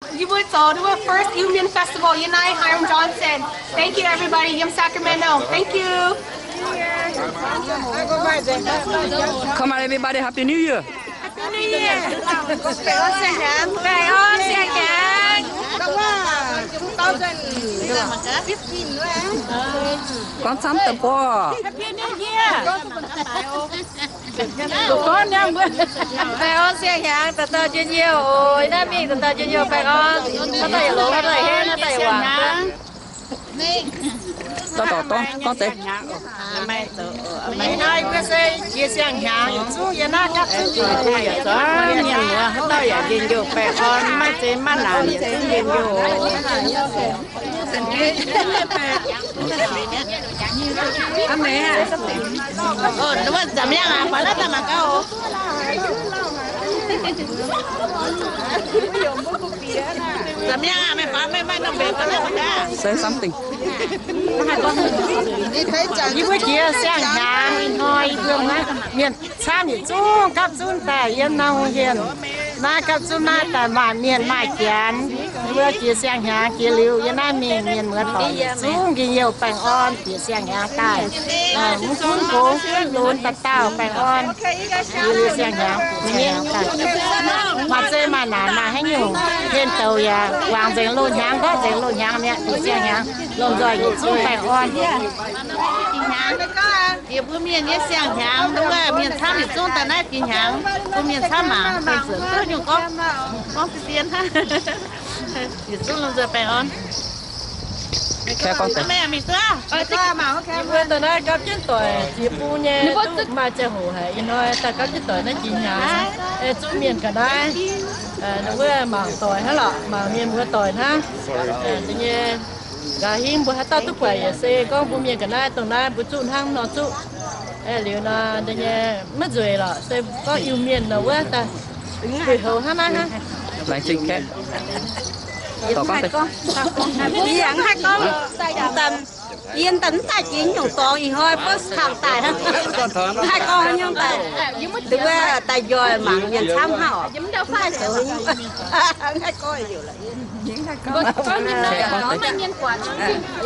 Yie mbuo zoux wuov first Iu Mien Festival yiem naaiv Hiram Johnson. Thank you everybody yiem Sacramento. Thank you. Come on everybody, Happy New Year. Happy New Year. Baengh orn siang-hnyangx. Baengh orn siang-hnyangx. Gorngv camv deix mbuo. Happy New Year. Baengh orn siang-hnyangx, dauh dauh njien-youh oc. Naaiv mingh dauh dauh njien-youh baengh orn. Haaix dauh yietc longx, haaix dauh yietc henv, haaix dauh yietc wangc. Dauh dauh gorngv, gorngv deix. Ih hnoi mbuo se jiex siang-hnyangx yietc zungv yiem naaiv gapv zunv jiex bun yietc zungv mienh muoz haaix dauh yaac njien-youh baengh orn, maiv zeiz maiv naanc yietc zungv njien-youh. Say something. Yie mbuo jiex siang-hnyangx ih hnoi yie mbuo mienh camv yietc zungv gapv zunv daaih yiem norm hienh. Naaiv gapv zunv naaiv daaih maaih mienh maaih janx. Yie mbuo jiex siang-hnyangx jiex liuz yiem naaiv mingh mienh muoz-doic yietc zungv njien-youh baengh orn jiex siang-hnyangx daaih. Mv gunv gox lunx dauh dauh baengh orn. Yie mbuo siang-hnyangx jiex siang-hnyangx daaih. Maaih zeiz maaih naanc maaih haaix nyungc hlen douz yaac wangc nzengc loz-hnyangx, nqorngv nzengc loz-hnyangx mi'aqv. Jiex siang-hnyangx lomh nzoih yietc zungv baengh orn. Jiex mbuo mienh nyei siang-hnyangx, mbuo mienh camv yietc zungv daaih naaiv jiex hnyangx, mbuo mienh camv mangc, mienh zuqc duqv nyungc gorngv, gorngv zien hnangv. Yietc zungv lomh nzoih baengh orn. Mingh duqv. Yie mbuo daaih naaiv gapv jienv doic jiex bung nyei, duqv maaih ziangh hoc haic. Ih hnoi daaih gapv jienv doic naaiv jiex hnyangx, zungv mienh ga'naaiv, ninh mbuo mangc doic hnangv lorqc, mangc mienh muoz doic hnangv. Da'nyeic, nqa'haav hingv mbuo haaix dauh duqv buatc yaac se gorngv mbuo mienh ga'naaiv dongh naaiv mbuo zuqv hnangv nor zuqv. Liuz nor, da'nyeic maiv nzueic lorqc, se gorngv Iu-Mienh nor wuov daaih, houx hnangv naaiv hnangv. Laengz zingh kaeqv. Yie mv haih gorngv, yie daaih mv daaih jiex nyungc dorngx, ih hnoi first time daaih hnangv. Mv haih gorngv haaix nyungc daaih. Wuov daaih njoih mangc mienh camv hnangv oc. Mv haih zoux nyungc. Mv haih gorngv liouc lorqc.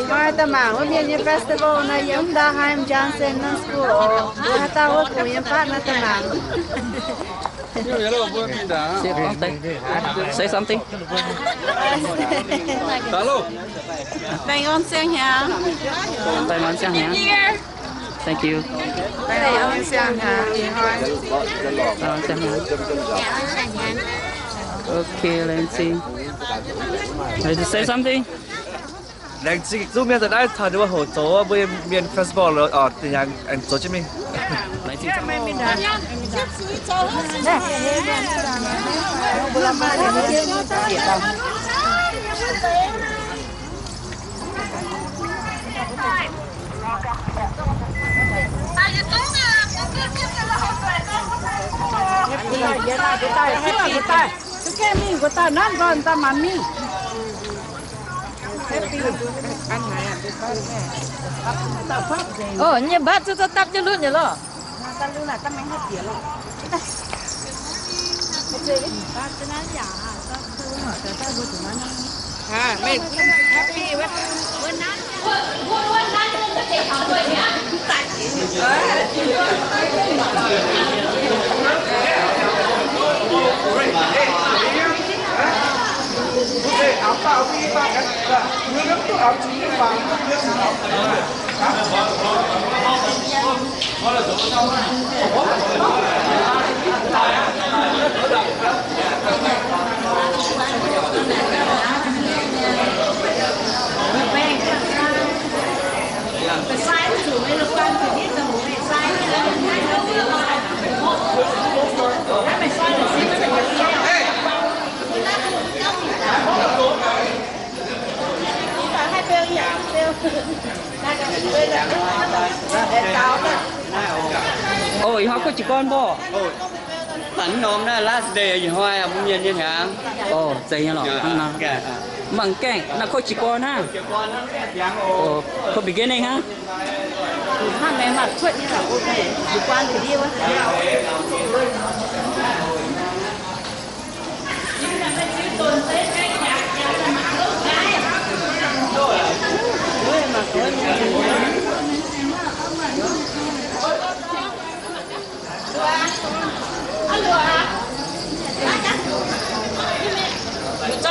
Ih hnoi daaih mangc wuov mienh nyei festival nor, yiem ndau Hiram Johnson National School oc. Mbuo haaix dauh wuov kungx yiem fatv nor daaih mangc. Say something. Baengh orn siang-hnyangx. Baengh orn siang-hnyangx. Thank you. Baengh orn siang-hnyangx. Baengh orn siang-hnyangx. Okay, let's see. Say something. Laengz zingh zuqc mienh daaih naaiv taux ninh mbuo hoqc zoux mbuo mienh festival oc, da'nyeic aengx zoux jienv mingh. Ov, nyei mbatv zuqc dapv jienv lunv nyei lorqc. Ov, ih hnoi kuv jiez gorn mbuo. Mangc norm naaiv last day ih hnoi mbuo mienh nyei hnyangx. Ov, zeiz nyei lorqc. Mangc gaengh naaiv kuv jiez gorn hnangv. Kuv beginning hnangv. Hnangv maengx maaih kuotv nyei lorqc, jiez gorn ga'ndiev wuov.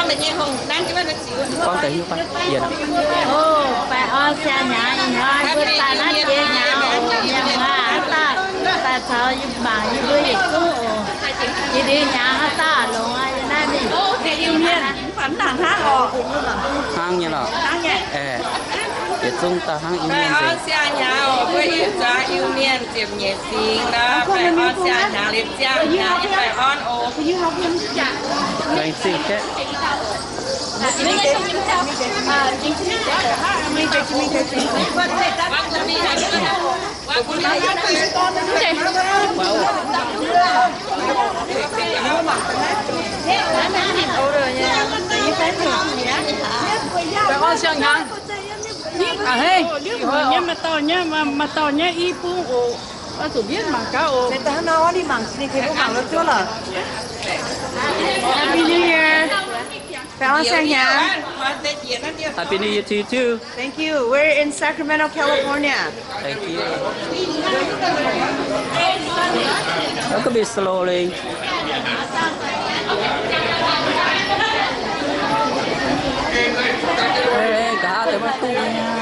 Gorngv deix hiuv fai? Yienc aqv. O, baengh orn siang-hnyangx ih hnoi mbuo daaih naaiv jiex hnyangx oc, mienh muoz, daaih caux yie mangc yie mbuo yietc zungv oc. Jiex ndiev hnyangx haaix dauh longx aqv, yie naaiv mingh. Hnangv nyei lorqc. Aeqv, yietc zungv dauh hnangv Iu-Mienh nzengc. Baengh orn siang-hnyangx liuz ziangh hnyangx nyei baengh orn oc. Laengz zingh gaeqv. Baengh orn siang-hnyangx. A'hneiv, ih hnoi nyei maaih dauh nyei, maaih dauh nyei i bung oc. Oix zuqc mbienv mangc gaax oc. Happy New Year. Baengh orn siang-hnyangx. Happy New Year to you too. Thank you. We're in Sacramento, California. Thank you. That could be slowly. Hey, nqa'haav deix maiv duqv nyei.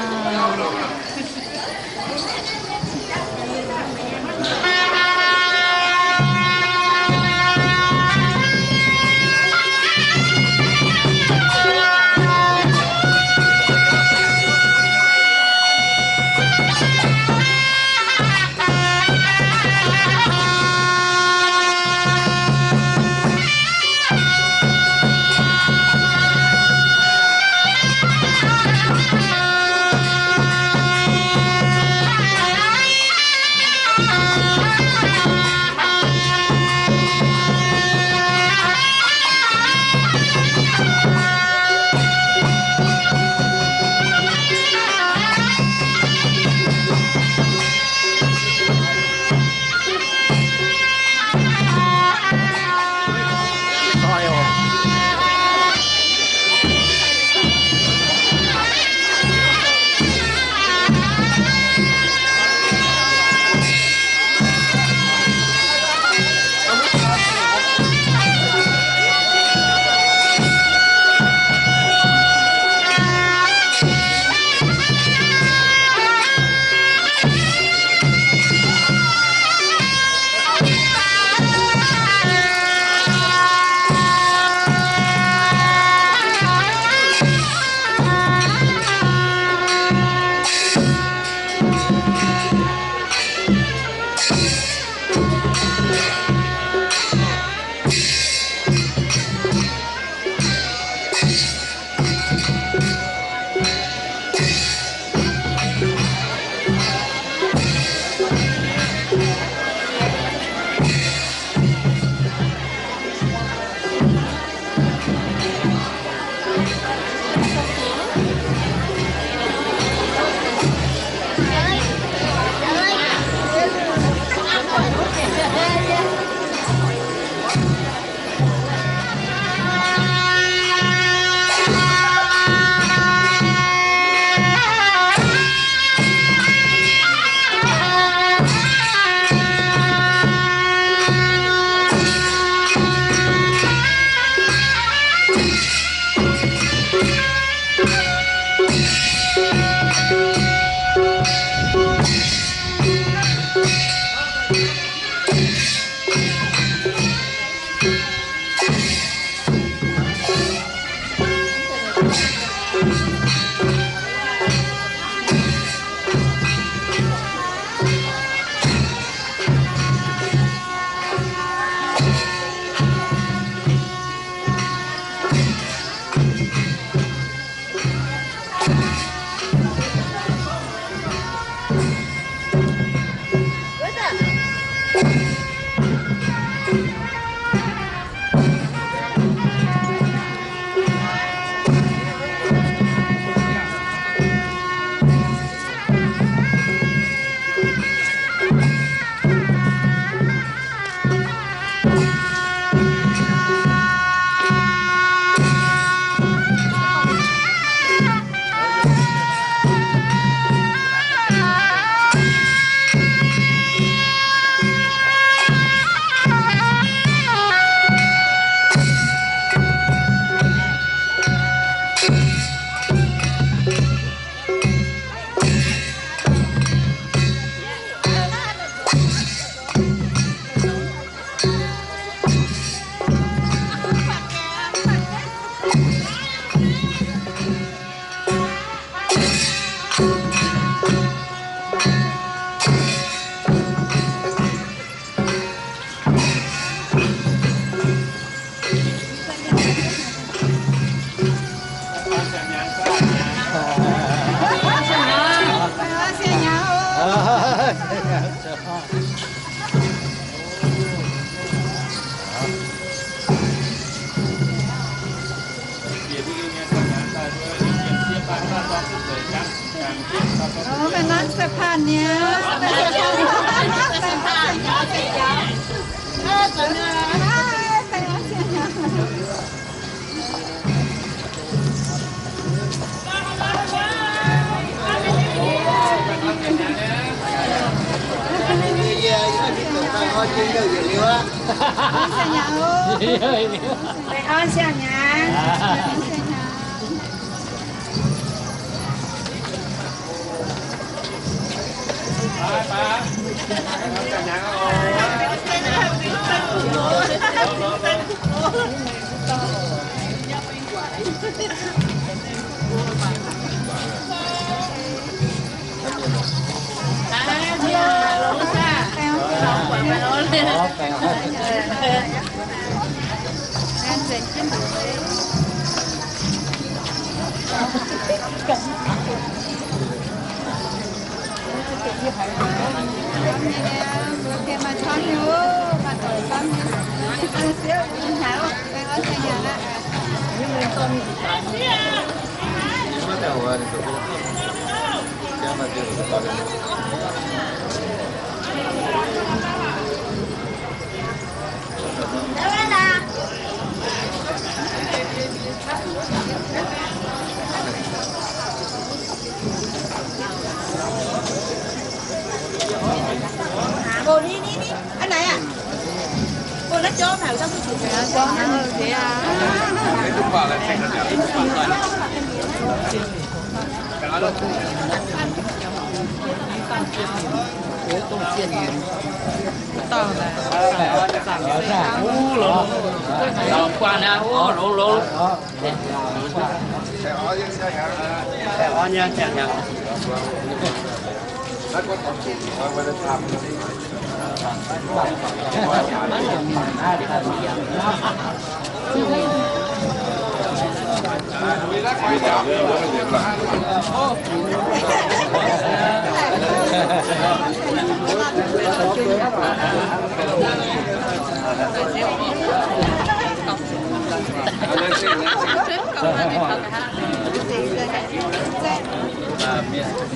Ov, maaih norm sai-paan nyei.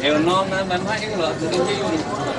Heuc norm naaiv, maiv hiuv lorqc, za'gengh hiuv nyungc.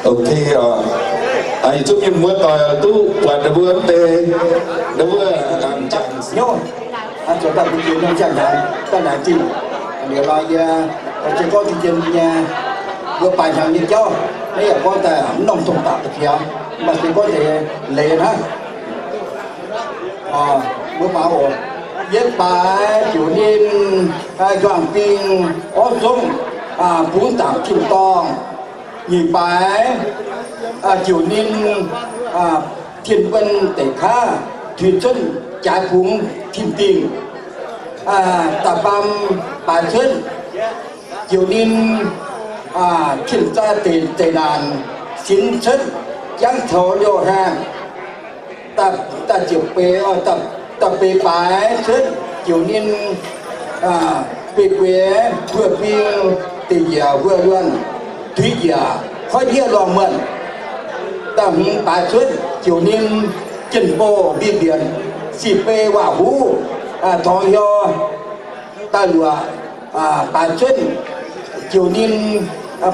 Ok oc. Yietc zungv mienh muoz doic duqv buatc ninh mbuo mv deix, ninh mbuo a'jangc hnyouv, zuqc daaih mbuo jiex norm ziangh hnyangx daaih naaic zingh. Liuz nor yie se gorngv jiex jiex nyei, mbuo baaix hnyangx nyei jauv, naaiv yaac gorngv daaih mv norm dongh daaih deix jiex, mv baac se gorngv deix leiz hnangv. Mbuo mangc oc. Yietv baaix ziouc ninh juangc bing orv zongv bungx zaangc tin-dorngh. Nyic baaix ziouc ninh tin-buonv deic kaav tuix cuotv jaaix bungx tin-dingh. Da'faam baaix cuotv ziouc ninh tin-zaa deic, deic naanc sinx cuotv jangv taux liouh haangh. Da'ziepc, da'beix baaix cuotv ziouc ninh beiv gueix huoqv bing deic njiec huoqv luonh, tuix njiec koiv ndiev lorh muonh. Da'hmz baaix cuotv ziouc ninh jien-bouh mbiv mbienc, sic bei waac huv, torngx hiuv daaih luoqc. Baaix cuotv ziouc ninh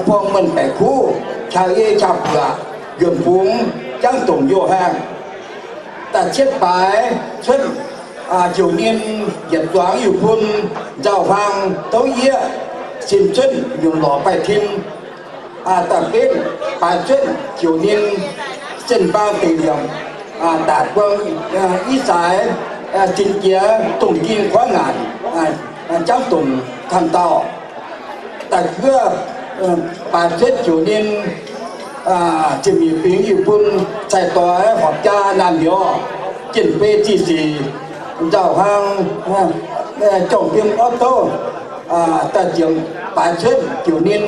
buang muonh baeqc kuv, qaqv ei qaqv buoqc, yuonc bungx jangv dongc youh haangh. Da'cietv baaix cuotv ziouc ninh yietc zuangx yuh bun nzauh huaang douv yieqv, sin cuotv nyungc lorqc baih tim. Da'betv baaix cuotv ziouc ninh zinh mbaang deic liemc, daaih buang i saaix, zinh jiex dongh ging kuaaiv ngaanc, jangv dongc kanh dauh. Da'juov baaix cuotv ziouc ninh ziepc nyeic fingx yuh bun cai doix horpc jaa naamh nyouz, jien-beiv zih sic, nzauh huaang, jorngh fim orv douv. Da'ziepc baaix cuotv ziouc ninh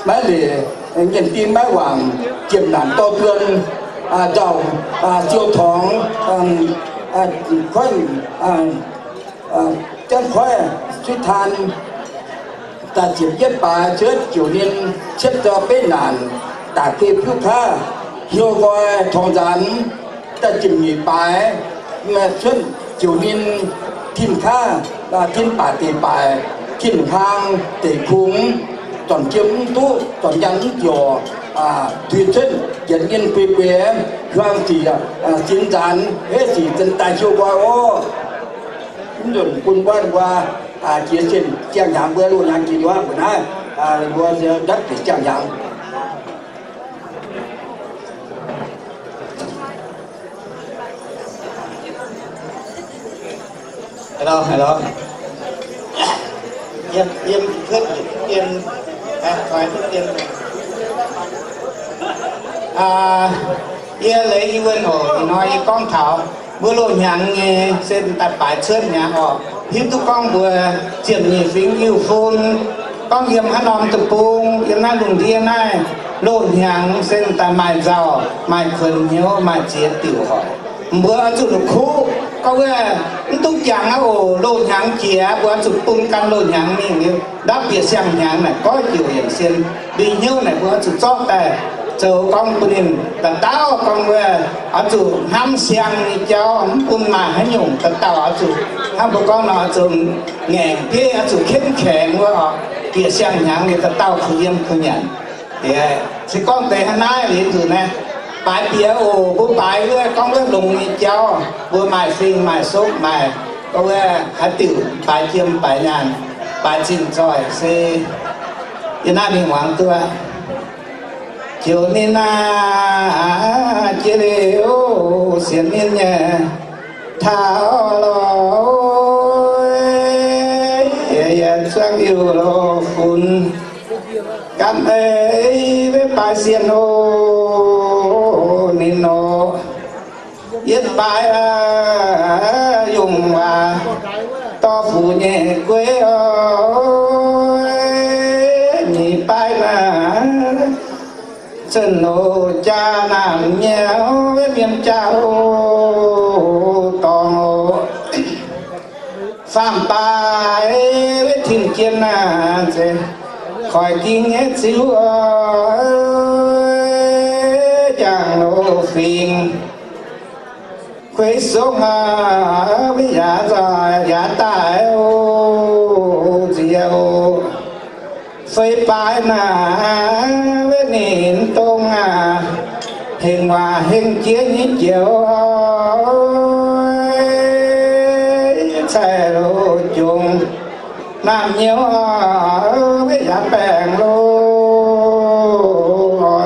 maiv leic nyienh ding maiv wangc, ziepc naanc dorh duon, nzauh siou torngx, koiv, janv koiv suiv taan. Da'ziepc yietv baaix cuotv ziouc ninh cietv zoi betv naanc, daaih guei piuv kaav, hiuv nqoi torngx nzaanx. Da'ziepc nyeic baaix cuotv ziouc ninh tin kaav, tin baac deic baaic, tin hlang deic kungx, zornc jiem mv duqv, zornc nyaanh mv ziouc, tuix cuotv yietc ninh guei gueix, hiuang sic, sinx nzaanx, heix sic zinh daaih hiuv nqoi oc. Mv nzunc bun wuov mbuo jiex zinh ziangh hnyangx mbuo loz-hnyangx jiex nduov mbuo naaiv, mbuo nzapv bieqc ziangh hnyangx. Yie leiz yie wuonh oc, ih hnoi yie gorngv taux mbuo loz-hnyangx nyei se daaih baaix cuotv hnyangx oc. Hiuv duqv gorngv mbuo ziepc nyeic fingx Iu-fun gorngv yiem haaix norm deic-bung, yiem naaiv lungh ndiev naaiv, loz-hnyangx se daaih maaih nzauh, maaih kuonx hnyouv, maaih ziex diuc oc. Mbuo oix zuqc la'kuqv gorngv wuov, mv duqv jangx aqv oc. Loz-hnyangx jiex mbuo oix zuqc bun gan loz-hnyangx mingh liuz, ndapv bieqc siang-hnyangx naaic goiv diuc yienc sien, mbuo hnyouv naaic mbuo oix zuqc zorqv daaih zoux gorngv bun ninh dauh dauh gorngv wuov, oix zuqc hnamv siang nyei jauv, mv bun maaih haaix nyungc dauh dauh oix zuqc hnangv mbuo gorngv nor, oix zuqc ngaengc bieiv, oix zuqc เข้มแข็ง wuov oc. Bieqc siang-hnyangx liuz dauh dauh kuh yiem kuh nyanc. Se gorngv deix hnangv naaiv liuz nzunc naaiv, baaix bieqc oc. Mbuo baaix wuov gorngv wuov longx nyei jauv, mbuo maaih fing maaih sopv maaih gorngv wuov haaix diuc baaix jiem baaix nyaanh, baaix zinh zoih se yiem naaiv mingh muangx duqv. Ziouc ninh aah, jiex liuz sienx ninh nyei taux lorqc, yie zuangx Iu-fun ganh ei, baaix sienh oc, ninh oc. Yietv baaix yungh waac dorh fuc nyei gueix oc. Nyic baaix naaic zunc oc, jaa naamh nyei mienh jaa oc, dorngx oc. Faam baaix tin-jien naaic, koiv-dingh nyei ziux oc, jangx oc fingx. Kueix songx aac, yaac nzauh yaac daaih oc, nziex oc. Feix baaix naaic, ninh doh Ong aac, hengx waac hengx jiex nyei jiex, caih loz jongc naamh nyouz, maiv yaac baengc loz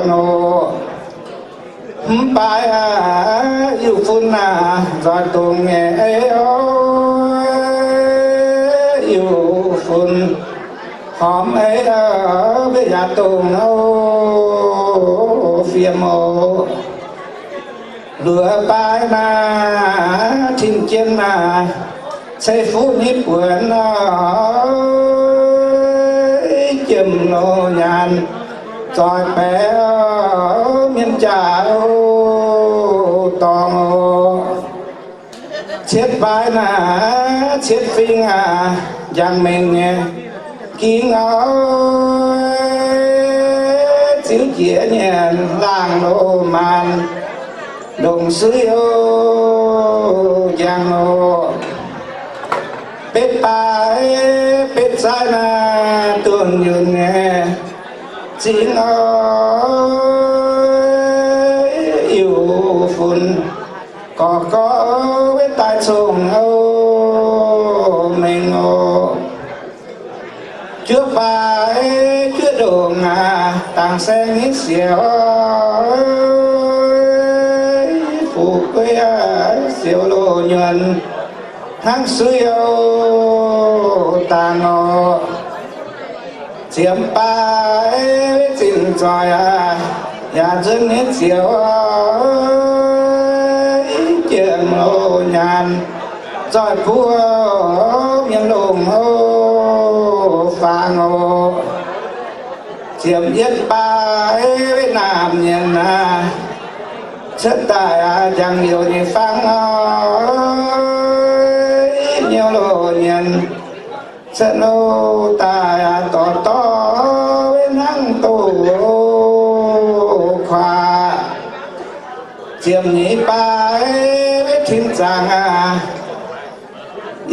nor. Mv baac Iu-fun aac, nzoih dongh nyei ei, Iu-fun hormx ei, maiv yaac dongh fiem oc. Luoqc baaix naaic, tin jien naaic, ceix fuqv nyei buonc, jiem loz nyaanh, zoih baeqc mienh jaax dorngx oc. Cietv baaix naaic, cietv fing aac, njang mengh nyei ging oc, ziux jiex nyienc laangh loz maanc, ndongc suiv oc, njang oc. Betv baaix betv zaaiv naaic, dunh yunh nyei zingx oc, Iu-fun gorx gorx wetv daaih cong oc, mengh oc. Juov baaix juov ndongc aac, dangc saeng nyei siouc, fu'jueiv siouc loz nyuonh hnangv suiv oc, dangh oc. Ziemx baaix zinh zoih aac, yaac nzuonx nyei ziouc, jiem loz nyaanh, zoih buov mienh longc oc, faang oc. Ziemx yietv baaix naamh nyienx aac, cuotv daaih aac, njang-youh nyei fang oc, nyouz loz nyienx, cuotv loz daaih aac, dorh dorh hnangv doz kuaaic. Ziemx nyeic baaix tin zaangc aac,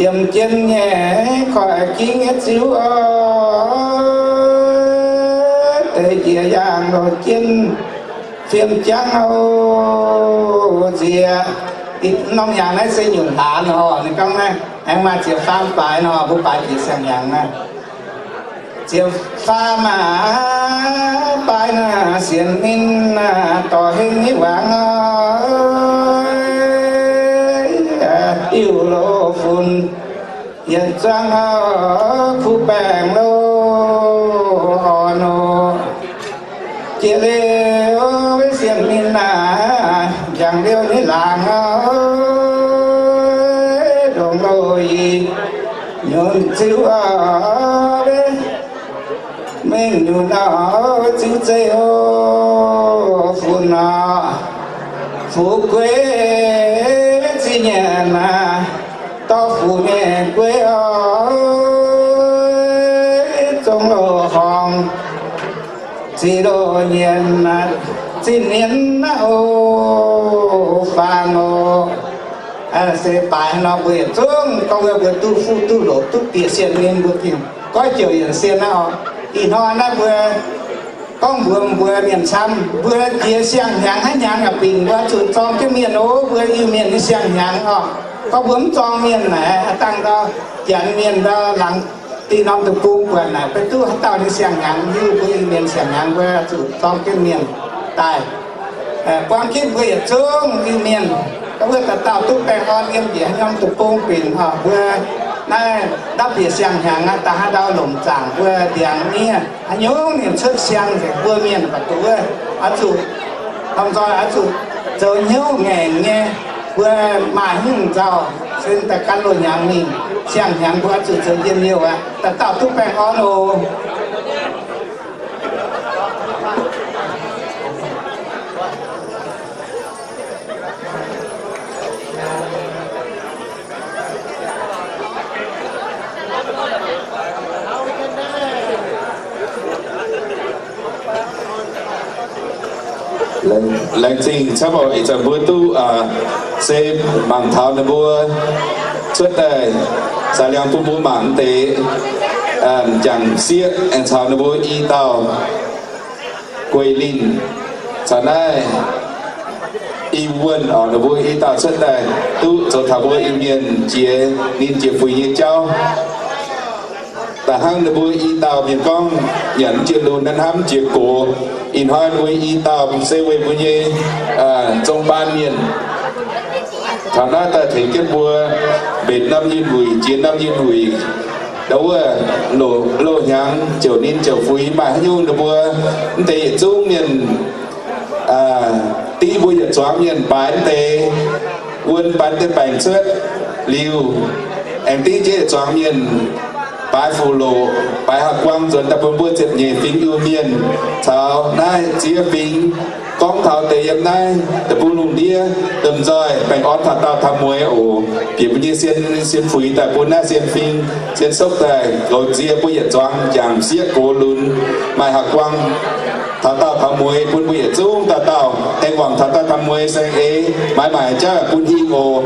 yiem jien nyei koiv-gingv nyei ziux oc, deix njiec yaangh loz jien fiem jangv oc, nziex. Ih norm hnyangx naaiv se nyunc hlaax nor, ninh gorngv naaiv aengx maaih ziepc faam baaix nor, mbuo baaix jiex siang-hnyangx naaiv. Ziepc faam aac, baaix naaic sienx ninh naaic dorh heng nyei wangc oc, diuh loz-funx yietc zuangx oc, kuv baengc loz orn oc. Jiex liuz sienx ninh naaic, njang liuz nyei laangz oc, ndongc loz-yie nyunc ziux oc, mengh nyunc oc, ziux zeiv oc, funx oc, fu'jueiv zinh nyanc aac, dorh fu'jueiv oc, zong loz-horngh, ziux loz-nyienx, zinh nyanc aqv oc, faang oc. Se baaix nor mbuo yietc zungv gorngv mbuo duqv fuqv duqv loc duqv bieqc sienx ninh mbuo gengh goiv jouc yienc sienx aqv oc. Ih hnoi naaiv mbuo gorngv mbuox mbuo mienh camv, mbuo jiex siang-hnyangx haaix hnyangx yaac bingx, mbuo zuqc zorng jienv mienh oc. Mbuo Iu-Mienh nyei siang-hnyangx oc. Gorngv mbuo mv zorng mienh naaic, dangh ndau Janx mienh ndau laangz dinh norm deic-bung buatc naaic, beiv duqv haaix dauh nyei siang-hnyangx, hiuv mbuo Iu-Mienh siang-hnyangx mbuo zuqc zorng jienv mienh daaih. Buang jienv mbuo yietc zungv Iu-Mienh, gorngv mbuo dauh dauh duqv baengh orn yiem njiec haaix norm deic-bung binc oc. Mbuo naaiv ndapv bieqc siang-hnyangx aqv, da'haaix ndau lomc zaangc mbuo ndiangx miev haaix nyungc ninh cuotv siang nzengc mbuo mienh baac duqv wuov, oix zuqc, lomh nzoih oix zuqc zoux hnyouv ngaengc nyei. Mbuo maaih hnyouv nzauh se daaih gan loz-hnyangx mingh, siang-hnyangx mbuo oix zuqc zoux njien-youh aqv. Dauh dauh duqv baengh orn oc. Laengz zingh camv oc. Ih zanc mbuo duqv se mangc taux ninh mbuo cuotv daaih, saax liangx bun mbuo mangc deix m'jangc sieqv aengx caux ninh mbuo i dauh gueic linh. Caux naaiv i wuonh oc, ninh mbuo i dauh cuotv daaih duqv zoux taux mbuo Iu-Mienh jiex, ninh jiex fuix nyei jauv. Da'hnangv ninh mbuo i dauh mienh gorngv nyanc jiex lunx, naaiv hnamv jiex gox. Ih hnoi mbuo i dauh se weic mbuo nyei zong baan mienh taux naaiv daaih tengx jienv mbuo mbenc norm yinh wuic, jiex norm yinh wuic. Ndau wuov loz hnyangx ziouc ninh ziouc fuix, maaih haaix nyungc ninh mbuo mv deix yietc zungv mienh div mbuo yietc zuangx mienh baaix mv deix, wuon baaix deix baengc cuotv liuz, aengx div jienv yietc zuangx mienh baaix fuqv-loqc, baaix haaix guang nzuonx daaih bun mbuo ziepc nyeic fingx Iu-Mienh caux naaiv ziex fingx gorngv taux deix yiem naaiv deic-bung lungh ndiev domh nzoih baengh orn taux dauh taux mueiz oc. Bieqc mbuo nyei sien, sien fuix daaih bun naaiv sien fingx, sien sokv daaih goux nzie mbuo yietc zuangx jangc sieqv gox lunx, maaih haaix guang taux dauh taux mueiz bun mbuo yietc zungv dauh dauh aengx wangc taux dauh taux mueiz saeng-eix, maaiz maaic jauv bun hingh oc.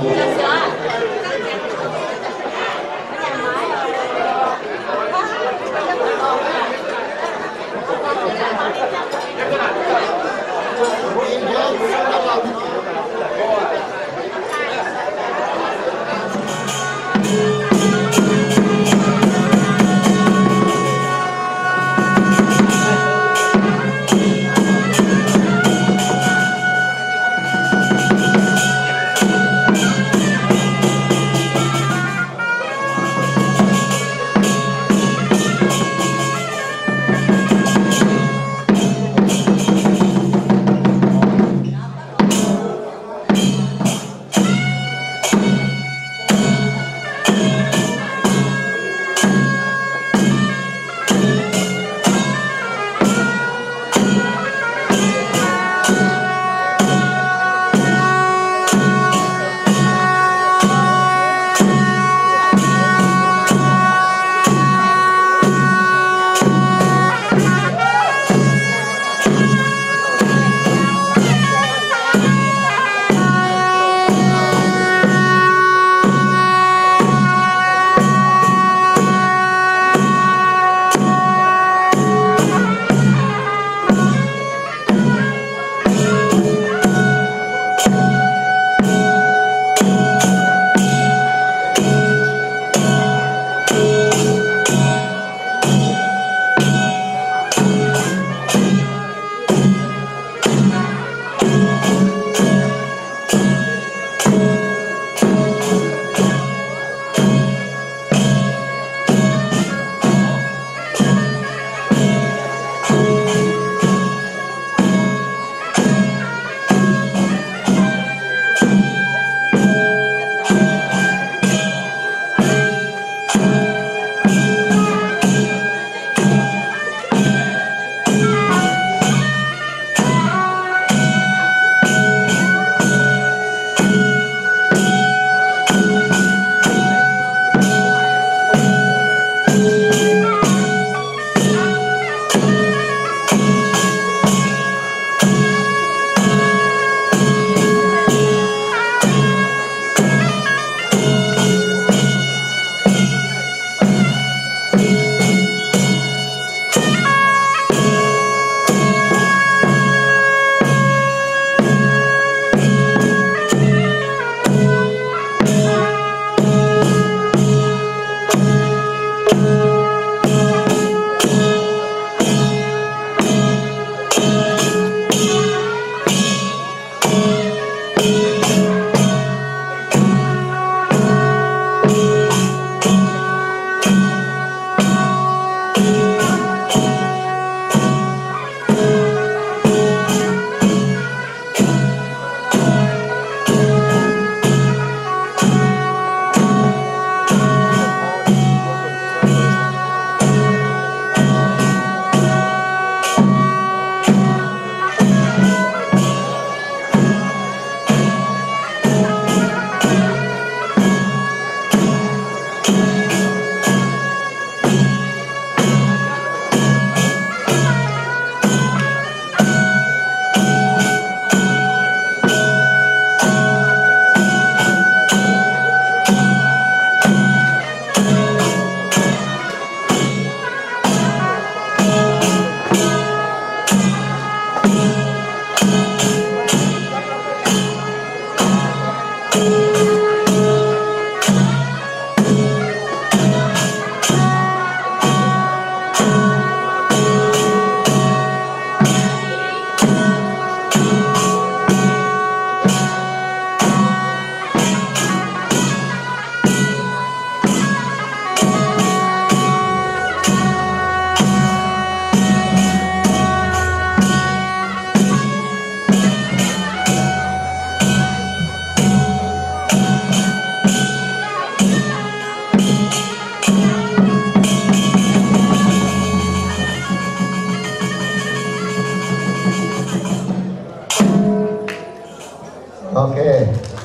Ok,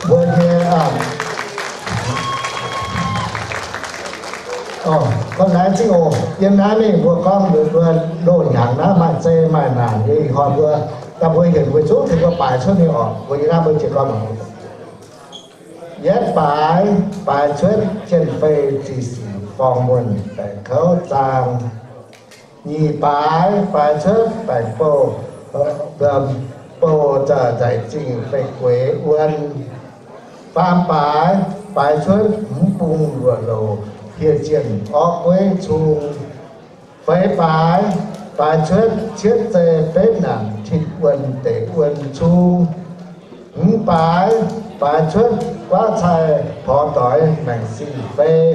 mbuo nyei, aa, oh, gorngv naaiv zingh oc. Yiem naaiv mingh mbuo gorngv mbuo loz hnyangx naaiv maaih zei maaih naanc nyei ih hnoi mbuo, daaih mbuo heuc mbuo zungv tengx mbuo baaix cuotv mingh oc. Mbuo yiem naaiv mbuo jiez gorn mangc. Yietv baaix, baaix cuotv Cien-Fei Zih Sic Forng Muonh Baengc Kouv Zaang. Nyic baaix, baaix cuotv Baengc Bouh, bouh nzaic zingh fei-gueix wuon. Faam baaix, baaix cuotv Mv Bung Luoqc Louc hieh zienh orv gueiv cung. Feix baaix, baaix cuotv cietv zei benv naanc tin wuon deic wuon cung. Hmz baaix, baaix cuotv guaav cai porx doix maengc sin fei.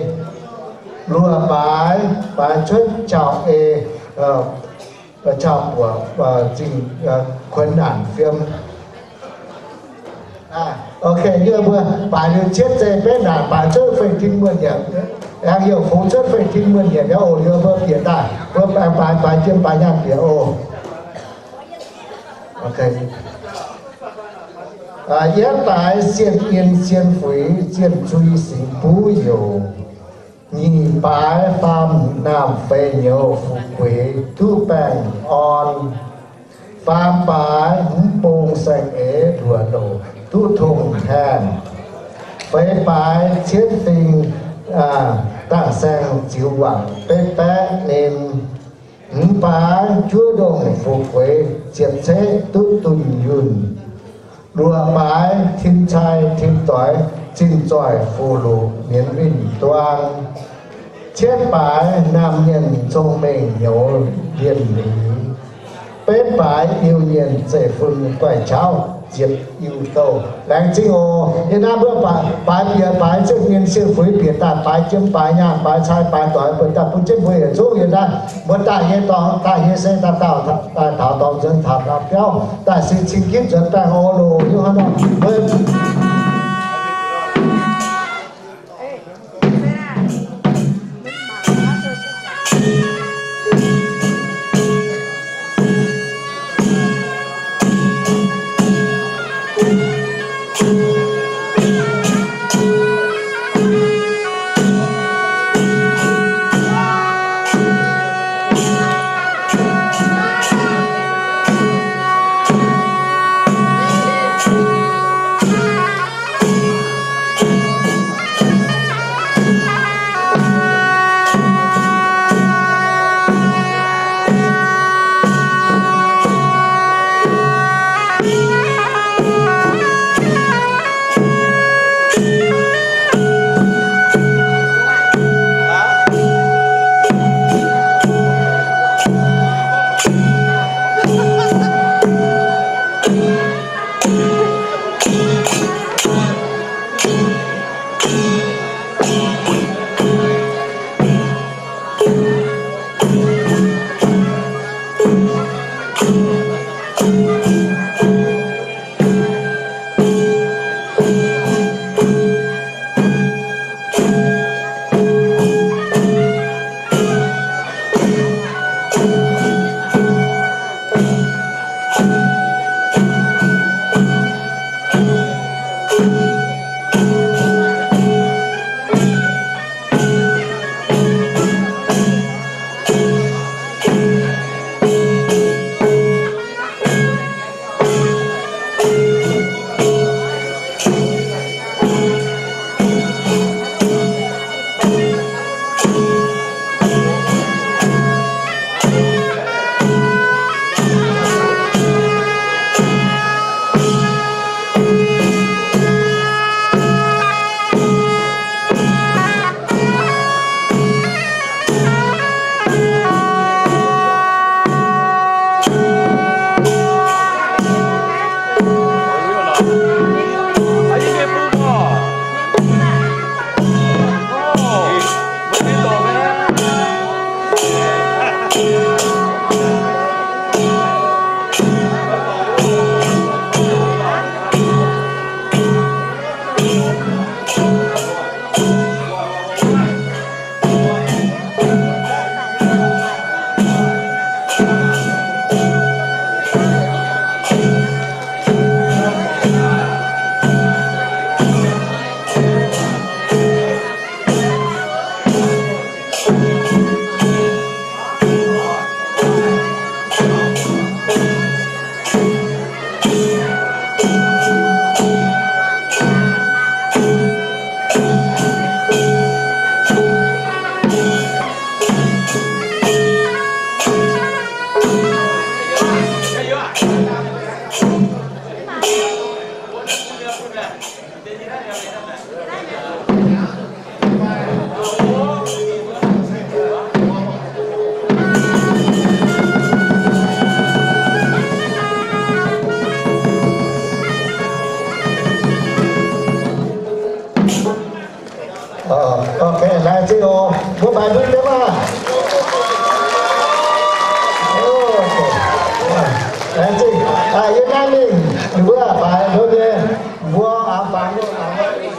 Luoqc baaix, baaix cuotv qauh ei, qauh buoqc zingh kuonx naanc fiem. Ok, yie mbuo baaix liuz cietv zei benv naanc, baaix cuotv fei tin muonh nyiemc, aengx youc fungx cuotv fei tin muonh nyiemc nyei oc. Yie mbuo bieqc daaih, mbuo aengx baaix, baaix jiem baaix nyaanh bieqc oc. Yietv baaix sienh nyien sienh fuix zienh zui singx buv youc. Nyic baaix faam naamh feix nyouz fu'jueiv duqv baengh orn. Faam baaix mv bung saeng-eix luoqc louc duqv tongh haengh. Feix baaix cietv fing dangh saeng ziux wangc betv baeqv ninh. Hmz baaix juov ndongh fu'jueiv ziepc ceqv duqv dunh yunh. Luoqc baaix tin cai tin doix zinh zoih fuqv-luqc mienz winh duang. Cietv baaix naamh mienh cong-mengh nyouz lienh liz. Betv baaix Iu-Mienh zeiv-fun guaih qauv ziepc Iu-Douh. Laengz zingh oc. Yie naaiv mbuo baaix bieqc baaix ziepc nyeic sienh fuix bieqc daaih baaix jiem baaix nyaanh baaix cai baaix doix buatc daaih bun jienv mbuo yietc zungv yie naaiv mbuo daaih nyei dorngx daaih nyei se daaih daauh daaih taux dorngx nzuonx taux biauv daaih se cing ginv nzuonx baengh orn loh hiuv hnangv nor mbuo Mbuo aqc baaix mbuo nyei, mbuo aqc baaix mbuo aqc.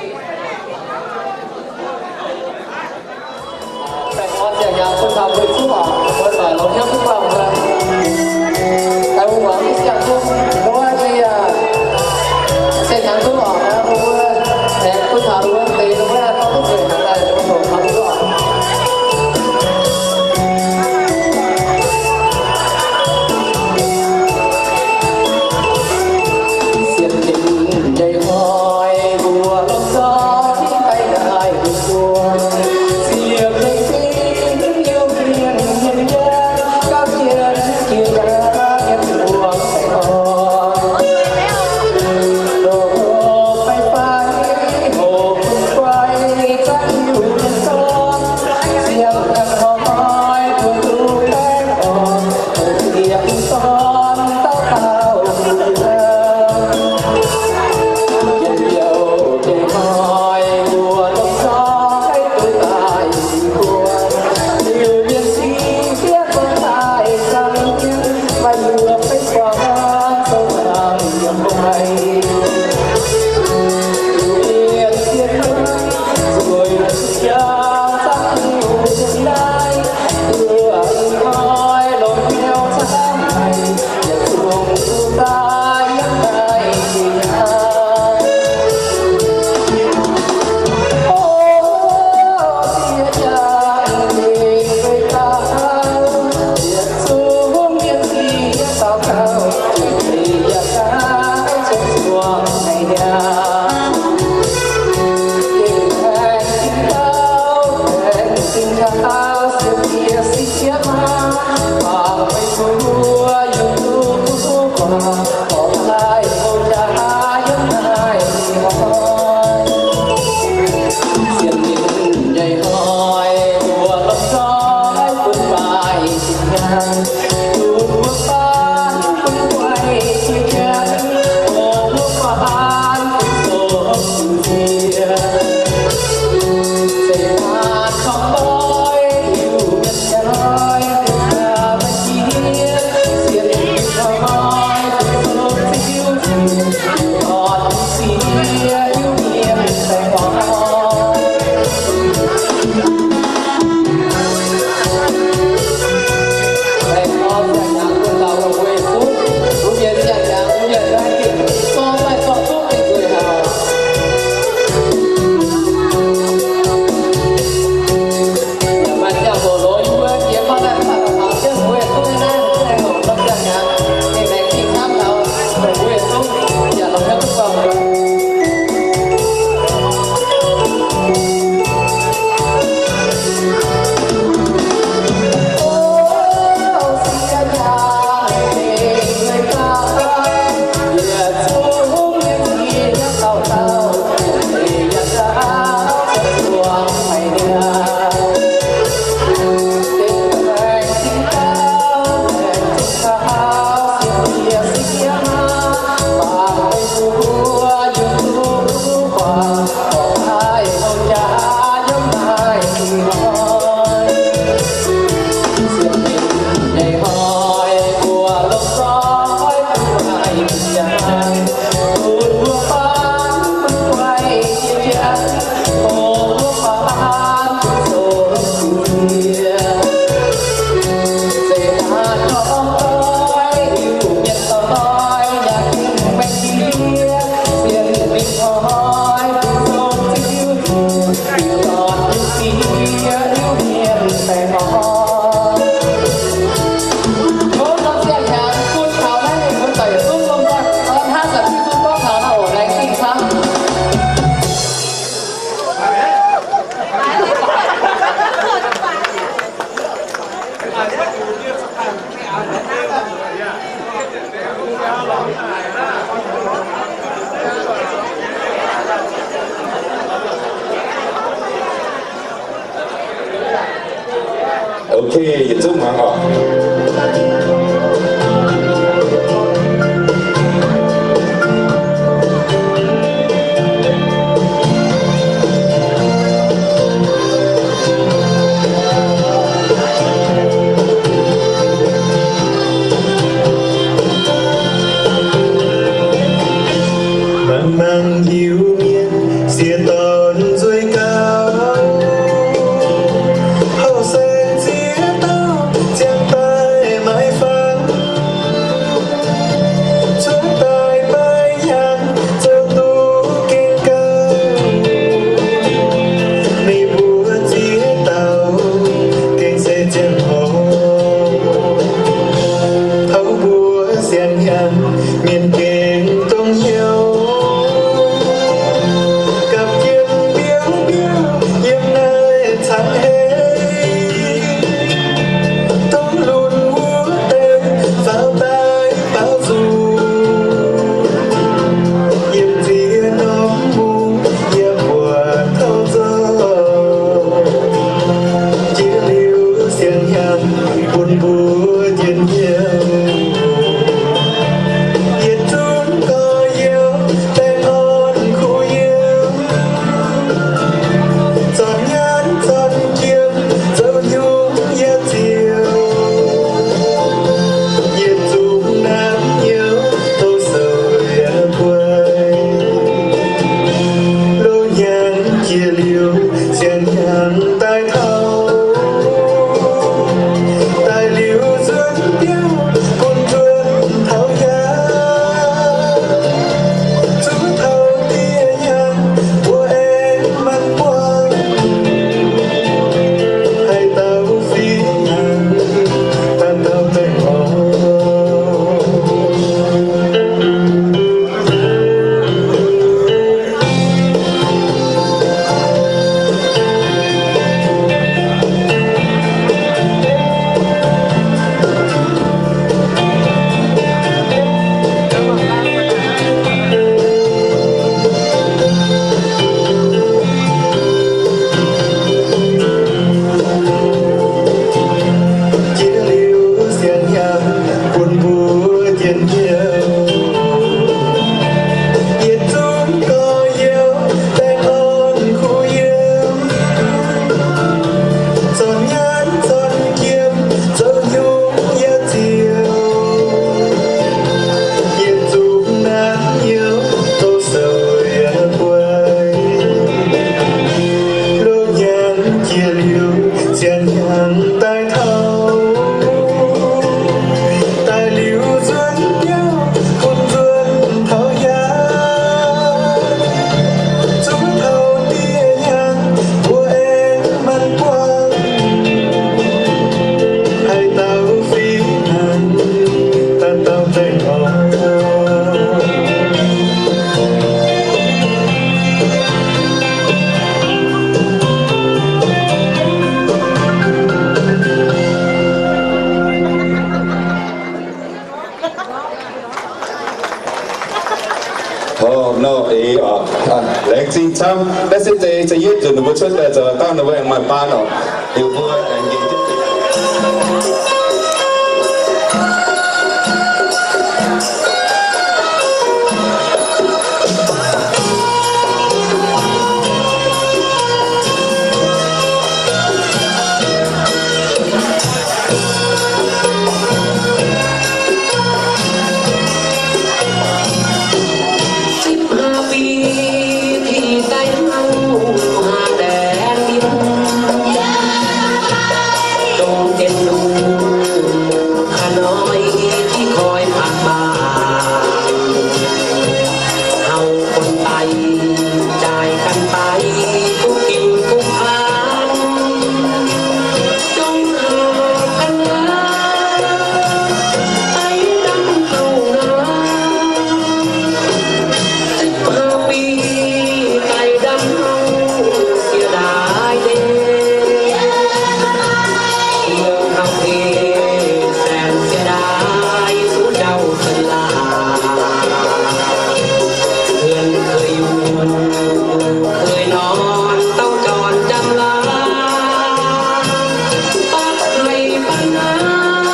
Ok, yietc zungv muangx oc. Orv, nor eix oc. Laengz zingh camv. Naaiv se zeiz, zeiz yietv nzunc ninh mbuo cuotv daaih zoux dangh ninh mbuo aengx maaih baan oc. Liuz mbuo aengx nqemh jienv. Sipv hlaax biei tih daaih hnangv hlaax daenx ndin, dongh dienx lungh ka'hnoi jiv koi paatv baac, hauv bun daaih jaaix ganh daaih duqv ginc duqv hlang, dongh hlaax ganh hlaax daaih ndamv hauh hlaax. Sipv hlaax biei daaih ndamv hauh siex ndaaih deix, yiem hauh deix saeng siex ndaaih suv jauv zunc laac. Kuonx keix yunh keix norn dauh jorn jam laac, baqv haih baan aav,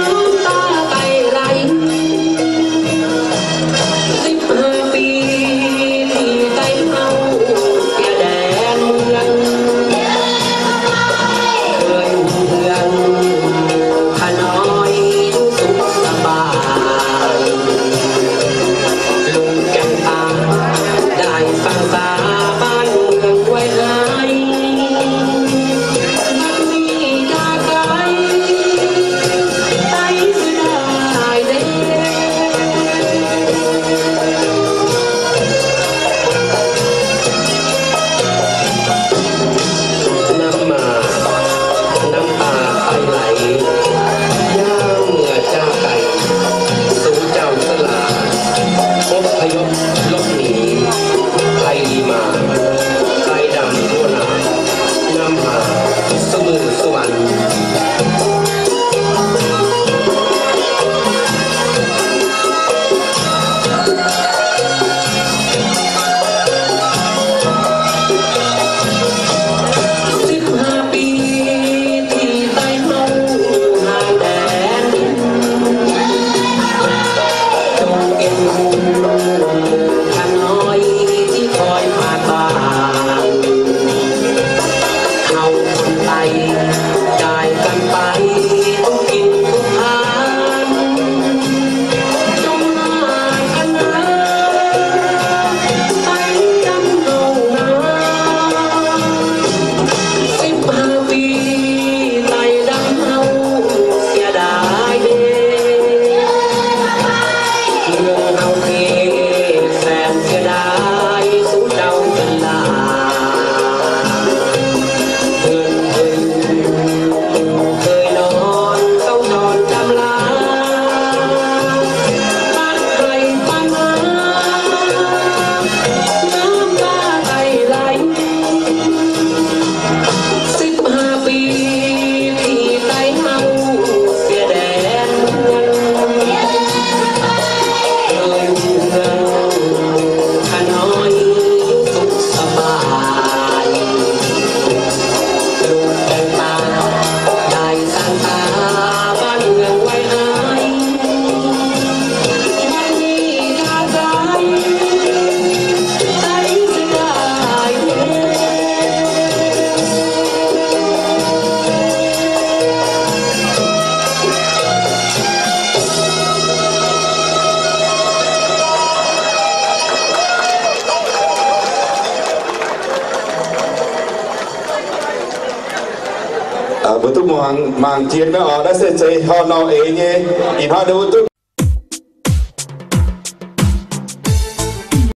norm daaih daaih laaih. Sipv hlaax biei tih daaih hnangv bieqc ndaenx muonh, keix hungh ka'hnoi duqv zuqc sa'baac, lungh gaengh baac daaih saang-saax baanc muonh guai haic. Namv maac, namv baac daaih laaix, yangh muoc jaa daic, sux jauv zunc laac, อพยพ lopv nyeic, haih maac, daaih ndamv mbuo naaic, namv maac, suv mueiz suv wanc. Sipv hlaax biei tih daaih hnangv hlaax ndaenx ndin, dongh dienx lungh ka'hnoi jiv koi paatv baac, hauv bun daaih jaaix ganh daaih duqv ginc duqv hlang. Mbuo duqv mangc, mangc jiex naaiv oc, naaiv se zeiz horh nor eix nyei. Ih hnoi ninh mbuo duqv